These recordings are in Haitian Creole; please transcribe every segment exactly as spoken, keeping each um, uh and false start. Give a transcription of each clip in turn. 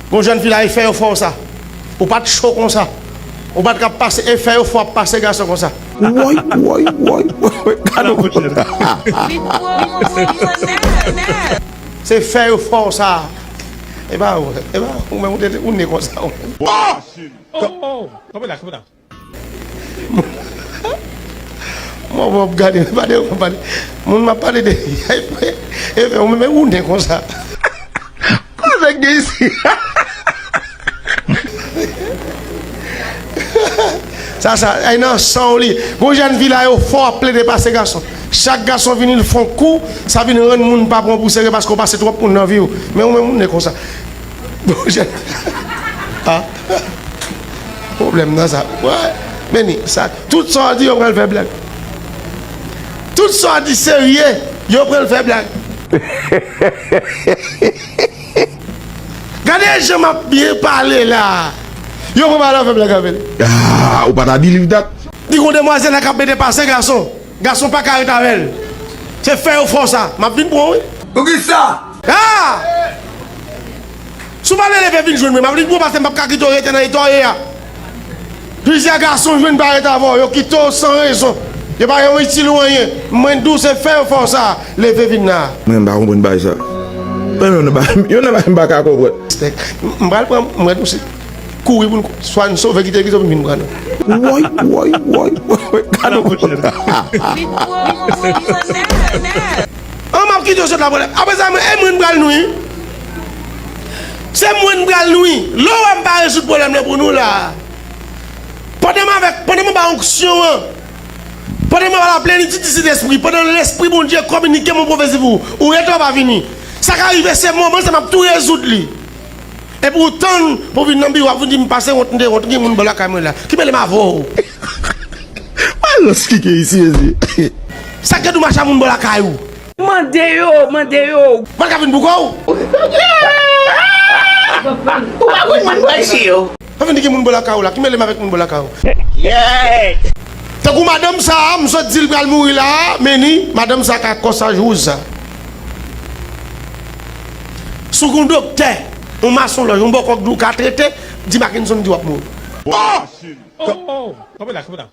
Gon jèn fi la, e fè yo fè w sa. Ou pa t cho konsa. Ou pa t ka pase, e fè yo fè w ap pase gason konsa. Woy, woy, woy, woy, woy, gade w. Se fè yo fè w sa. E pa ou, e pa ou menm ou te, ou ne konsa ou. Oh! Oh, oh, oh. Kanpe la, kanpe la. Mwen w ap gade, pa de, pa de. Moun m ap pale de, e fè ou menm ou ne konsa. Koze k gen isi? Sa, sa, ay nan san w li. Gon jèn fi la, yo fò ap plede pase gason. Chak gason vini, l fè yon kou, sa vin rann moun pa pran w pou serye paske w pase twòp moun nan vi w. Men ou menm, ou ne konsa. Gon jèn, ah, pwoblèm nan sa. Wè, men ni, sa, tout sa w di, yo pran l fè blag. Tout sa w di serye, yo pran l fè blag. Gade jan m ap byen pale la. Yo pran pale fè blag avè l. Ah, ou pa ta believe that. Di gon demwazèl la k ap mete pase gason. Gason pa ka ret avè l. Se fè yo fè w sa. M ap vin pran w, wi. Poukisa? Ah! Si w pa vle leve vin jwenn mwen, m ap vin pran w paske m p ap ka kite w rete nan eta w ye a. Plizyè gason jwenn parèt avè w, yo kite w san rezon. Yo pa yon itil ou anyen. Mwen di w se fè yo fè w sa, leve vin la. Mwen m pa konprann bagay sa. Mwen menm nan bagay, yo nan bagay m pa ka konprann. M pral pran, mwen di w se kouri pou n swa n sove kite egzanp vin pran nou. Woy, woy, woy, woy, woy, gade w. An m ap kite w sot la pwoblèm. Apre sa, mwen, e mwen m pral nou, wi. Se mwen m pral nou, wi. Lè w wè m pa rezoud pwoblèm nan pou nou la. Pandan m avèk, pandan m anba onksyon an, pandan m anba la plenitid di Sentespri, pandan Lespri Bondye kominike mwen pwofesi pou ou, ou rete w pa vini. Sa ka rive se moman sa m ap tou rezoud li. Epi ou tann pou vin nan biwo ap vin di m pase wont, m te wont, gen moun bò lakay mwen la. Ki mele m avè w? Mwen rans ki gen isi, isi. Sa k gen dou mache a moun bò lakay ou? Mande yo, mande yo. Mwen ka vin pou kò w? Ou pa konn moun bò isi yo. Pa vin di gen moun bò lakay ou la. Ki mele m avèk moun bò lakay ou? Yeah. Tankou madanm sa a, m sot di l pral mouri la a, men ni, madanm sa a ka kòsaj wouj sa. Si w gen yon doktè, yon masonlòj, yon bòkò k di w ka trete, di Mackenson di w ap mouri. Oh! Oh, oh, oh. Kanpe la, kanpe la.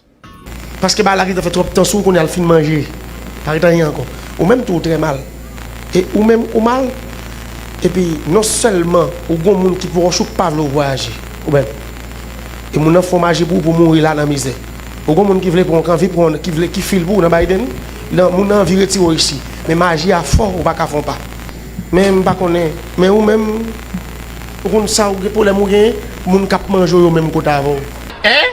Paske bagay la gentan fè twòp tan sou ou, kounye a l fin manje. Pa ret anyen ankò. Ou menm tou ou trè mal. E ou menm ou mal. Epi non sèlman ou gon moun ki pwòch ou k pa vle w vwayaje. Ou bèl. E moun nan fè w maji pou ou pou w mouri la nan mizè. Ou gon moun ki vle pran w, ki anvi pran w, ki vle, ki fil pou ou nan Biden. Nan, moun nan anvi retire w isi. Men maji a fò, ou pa ka fè yon pa. Men m pa konnen. Men ou menm, ou konn sa ou gen pwoblèm ou genyen, moun k ap manje w yo menm kote avè w. Hein?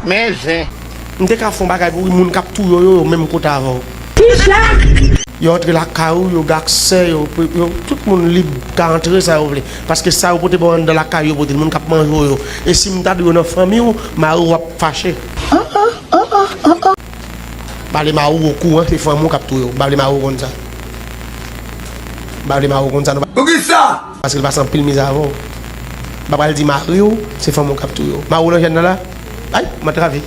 Men zen. M te ka fè yon bagay pou moun k ap touye w yo, yo menm kote avè w. Kisa? Yo antre lakay ou, yo gen aksè, yo, yo, tout moun lib ka antre sa yo vle. Paske sa yo pote ba w anndan lakay yo pote l, moun k ap manje w yo. E si m ta di w yo nan fanmi w, mari w ap fache. An, an, an, an, an, an. M pa vle mari w okouran, se fanmi w k ap touye w. M pa vle mari w konn sa. M pa vle mari w konn sa, non. Poukisa? Paske l pase anpil mizè avè w. M pa pral di mari w, se fanmi w k ap touye w. Mari w nan jèn nan la? Ay, m antrave.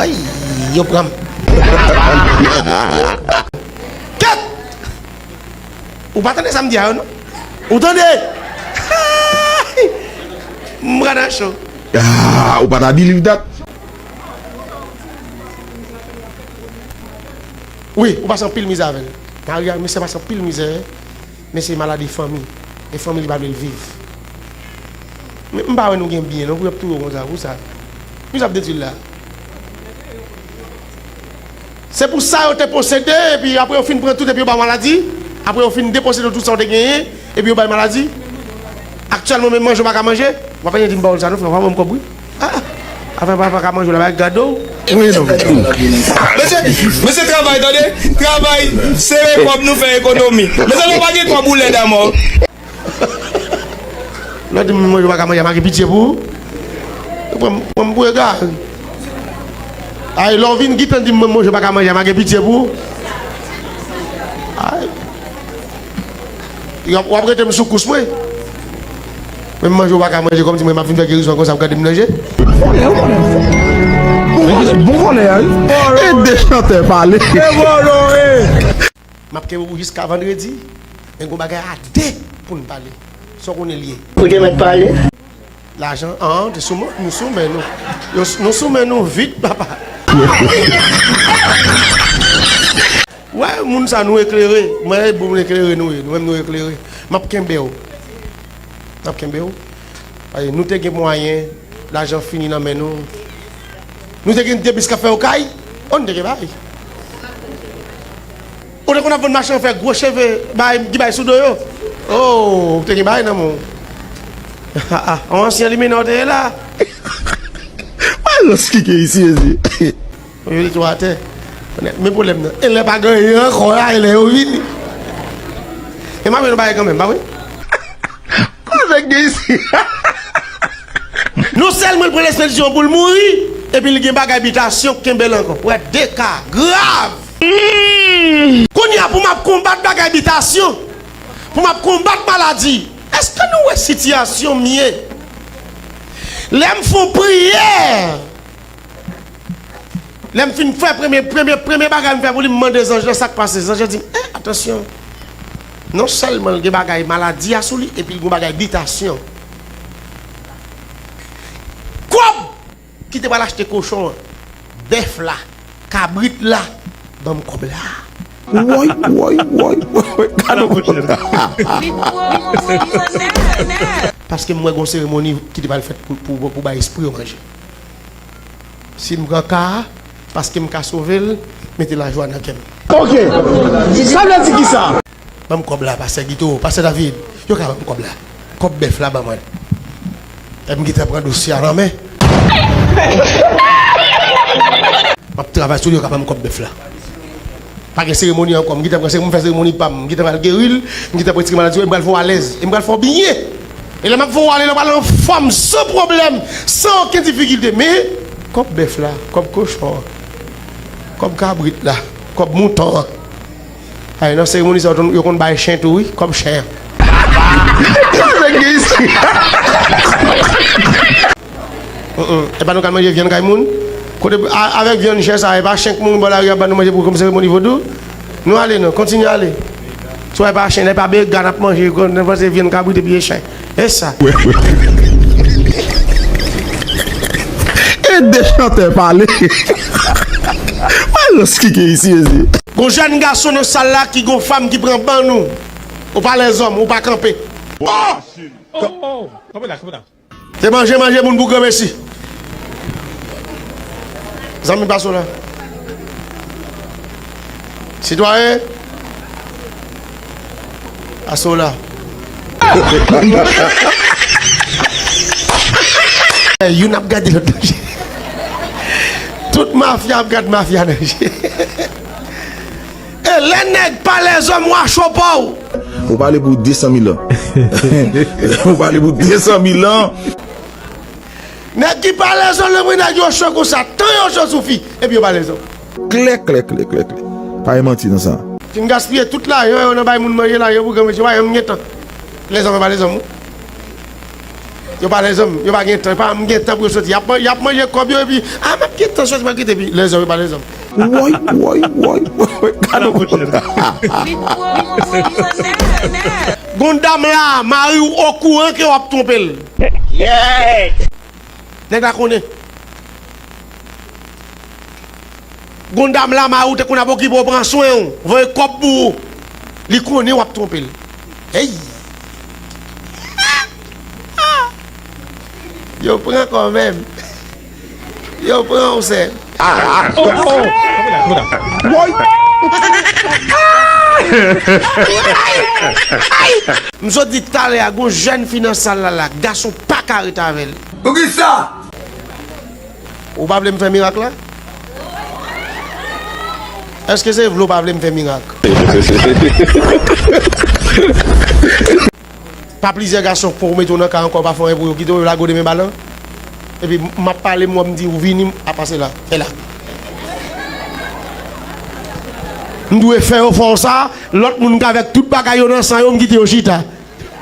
Ay, yo pran m. Kèt! Ou pa tande sa m di a yo, non? Ou tande? M pran nan cho. Ah, ou pa ta believe that. Wi, ou pase anpil mizè avè l. Mari a, mesye pase anpil mizè, mesye malad e fanmi. E fanmi li pa vle l viv. Men m pa wè nou gen byen non, pou y ap touye w konsa, pou sa. Misye ap detwi l la. Se pou sa yo te posede, epi apre yo fin pran tout, epi yo ba w maladi. Apre yo fin deposede w tout sa w te genyen, epi yo bay maladi. Aktyèlman, menm manje w pa ka manje. W ap anyen di m pawòl sa non, frè, w pa ban m kòb wi. Ah, afè pa, pa ka manje w la, bay gade w. Wi, non. Mesye, mesye, travay, tande. Travay, sere kòb nou fè ekonomi. Mezanmi, pa gen kòb ou lèd amò. Lè w di m manje w pa ka manje, m a gen pitye pou ou. Pran m, pran m pou egare. Ay, lè w vin gentan di m manje w pa ka manje, m a gen pitye pou ou. Ay. W ap, w ap rete m sou kous mwen. Menm manje w pa ka manje, kòmsi mwen m ap vin fè gerizon konsa, w gade m nan je. Vòlè, ou konnen vòlè. Bon vòlè, bon vòlè a wi. E de chantè pale. E vòlè, e. M ap kenbe w jiska vandredi, men gon bagay a de pou n pale. Sa w konnen l ye. Ou te mèt pale. Lajan, an, te sou men, nou sou men nou. Yo, nou sou men nou vit, papa. Wè, moun sa nou eklere. Mwen, e bon moun eklere nou ye. Nou menm nou eklere. M ap kenbe w. M ap kenbe w. Paske nou te gen mwayen, lajan fini nan men nou. Nou te gen de bis k ap fè okay. Oh, nou te gen bagay. Ou te konn ap vann machann fè gwo cheve bay, ki bay sou do yo. Oh, ou te gen bagay nan men w. Ah, ah, yon ansyen limena w te ye la. Mwen lòs ki gen isi, Jezi. Yo li tou atè. Men pwoblèm nan. E lè pa gen anyen ankò la, e lè yo vini. E m ap jwenn yon bagay kanmenm, pa vre? Kote gen isi? Non sèlman l pran lespedisyon pou l mouri, epi l gen bagay bitasyon k kenbe l ankò. Ou wè de ka grav. Kounye a pou m ap konbat bagay bitasyon, pou m ap konbat maladi, èske nou wè sitiyasyon m ye? Lè m fè yon priyè, Lè m fin fè premye, premye, premye bagay m fè pou li, m mande zanj lan sa k pase. Zanj lan di m, eh, atansyon. Non sèlman l gen bagay maladi a sou li, epi l gen bagay bitasyon. Kòb ki te pral achte kochon an, bèf la, kabrit la, ban m kòb la. Woy, woy, woy, woy, woy, gade yon. Paske m wè gon seremoni ki te pral fèt pou, pou, pou bay espri yo manje. Si m pran ka a, paske m ka sove l, mete lajwa nan kè m. Ok. Sa vle di kisa? Ban m kòb la, pastè Guito, pastè David, yo ka ban m kòb la. Kòb bèf la, ban mwen l. E m gentan pran dosye a nan men. M ap travay sou li, yo ka ban m kòb bèf la. Pa gen seremoni ankò. M gentan pran seremoni, m fè seremoni pa m. M gentan pral geri l. M gentan pral retire maladi yo. E m pral fè w alèz. E m pral fè w byen. E lè m ap fè w ale, w pral anfòm san pwoblèm, san okenn difikilte. Men, kòb bèf la, kòb kochon an, kòb kabrit la, kòb mouton an. Ay, nan seremoni sa yo, yo konn bay chen tou, wi, kòb chen an. Sa nèg gen isi? Mm, mm. E pa nou k al manje vyann kay moun? Kote, a, avèk vyann chen sa, e pa chen k mouri bò lari ap ban nou manje pou kòm seremoni vodou? Nou ale non, kontinye ale. Si w wè e pa chen, e pa bega n ap manje, nou panse vyann kabrit epi e chen. E sa. E de chantè pale. Mwen lòs ki gen isi, Jezi. Gon jèn gason nan sal la ki gon fanm ki pran ban nou. Ou pa lèzòm, ou pa kanpe. Oh! Oh, oh, oh. Kanpe la, kanpe la. Se manje, manje moun pou granmesi. Zanmi, pase w la. Sitwayen, pase w la. Youn ap gade lòt nan je. Tout mafya ap gade mafya nan je. E lè nèg pa lèzòm, w a cho pa w. Ou pale pou de san mil an. Ou pale pou de san mil an. Nèg ki pa lèzòm, lè mwen nèg yo cho konsa, tan yo cho sou fi, epi yo pa lèzòm. Klè, klè, klè, klè, klè. Pa gen manti nan sa. Fin gaspiye tout lajan yo nan bay moun manje, lajan pou granmesi, pa janm gen tan. Lèzòm yo pa lèzòm, wi. Yo pa lèzòm, yo pa gen tan, pa janm gen tan pou yo soti. Y ap, y ap manje kòb yo, epi, a, m ap gen tan soti, m ap kite, epi lèzòm yo pa lèzòm. Woy, woy, woy, woy, woy, gade yon. Gon dam la, mari w okouran ke w ap twonpe l. Nèg la konnen. Gon dam la, mari w te konn ap okipe w, pran swen w, voye kòb pou ou. Li konnen w ap twonpe l. Hey! Yo pran kanmenm. Yo pran w, sè. Oh, oh. Woy! M sot di talè a, gon jèn fi nan sal la, la, gason pa ka rete avè l. Poukisa? Ou pa vle m fè mirak la? Èske se vle w pa vle m fè mirak? Pa plizyè gason pou w mete w nan ka ankò, pa fè anyen pou yo, kite yo lage w demen balan. Epi m ap pale, m wè m di w vini, m ap pase la, fè la. M dwe fè yo fè w sa, lòt moun k avèk tout bagay yo nan san yo, m kite yo chita.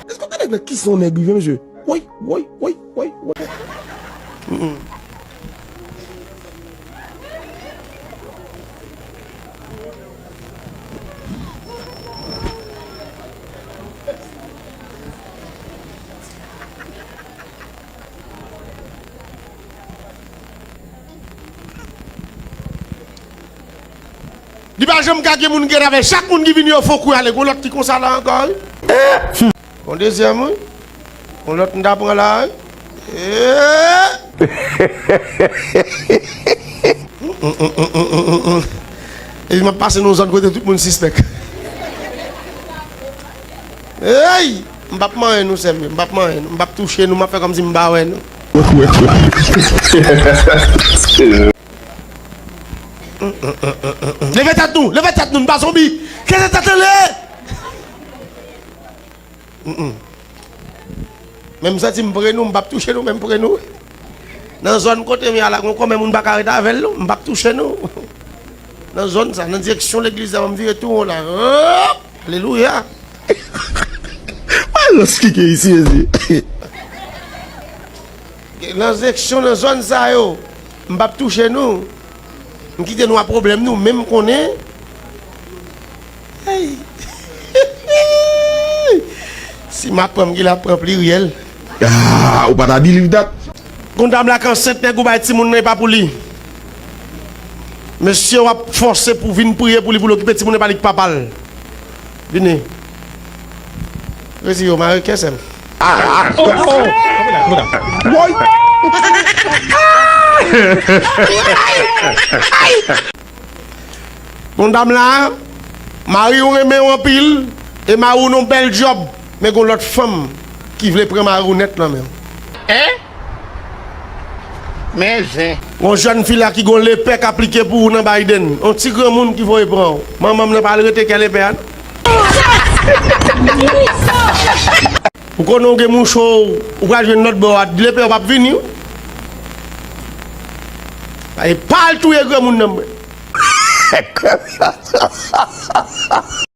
Èske w konnen nan kisa yon nèg rive, mesye? Woy, woy, woy, woy, woy. Mm, mm. Pa janm ka gen moun ki ret avè l. Chak moun ki vini yo fè w kouri ale. Gon lòt ki konsa la ankò, wi. Gon dezyèm, wi. Gon lòt m ta pran la, wi. Eh! Epi m ap pase nan yon zòn kote tout moun sispèk. Ey! M p ap manyen nou, sè m yo. M p ap manyen nou. M p ap touche nou. M ap fè kòmsi m pa wè nou. Leve tèt nou! Leve tèt nou! M pa zonbi! Kenbe tèt anlè! Mm, mm. Men m santi m pre nou, m p ap touche nou, men m pre nou. Nan zòn kote m ye a la, gon kòmè moun pa ka ret avè l, non. M p ap touche nou. Nan zòn sa, nan direksyon legliz la, m vire tou won la. Hop! Alelouya! Malòs ki gen isi, Jezi. Nan direksyon, nan zòn sa yo, m p ap touche nou. M kite nou a pwoblèm nou, men m konnen. Hey. Si m ap pran, m genlè ap pran pliryèl. Ah, ou pa ta believe that? Gon dam la k ansent, nèg ou bay timoun nan, e pa pou li. Mesye w ap fòse pou vin priye pou li, pou l okipe timoun nan, e pa li k papa l. Vini. Rezi yo, mare kè sè m. Ah, ah, oh, oh. Woy! Bon dam la, mari w renmen w anpil, e mari w nan bèl djòb, men gon lòt fanm ki vle pran mari w nèt nan men w. Hein? Men zen. Gon jèn fi la ki gon lepè k aplike pou ou nan Biden. On ti granmoun ki voye pran ou. Manman m nan pa al rete kè lepè a, non. Ou konnen ou gen mouche w, ou pral jwenn lòt bò a, lepè a p ap vini, wi. E pa al touye granmoun nan, mwen.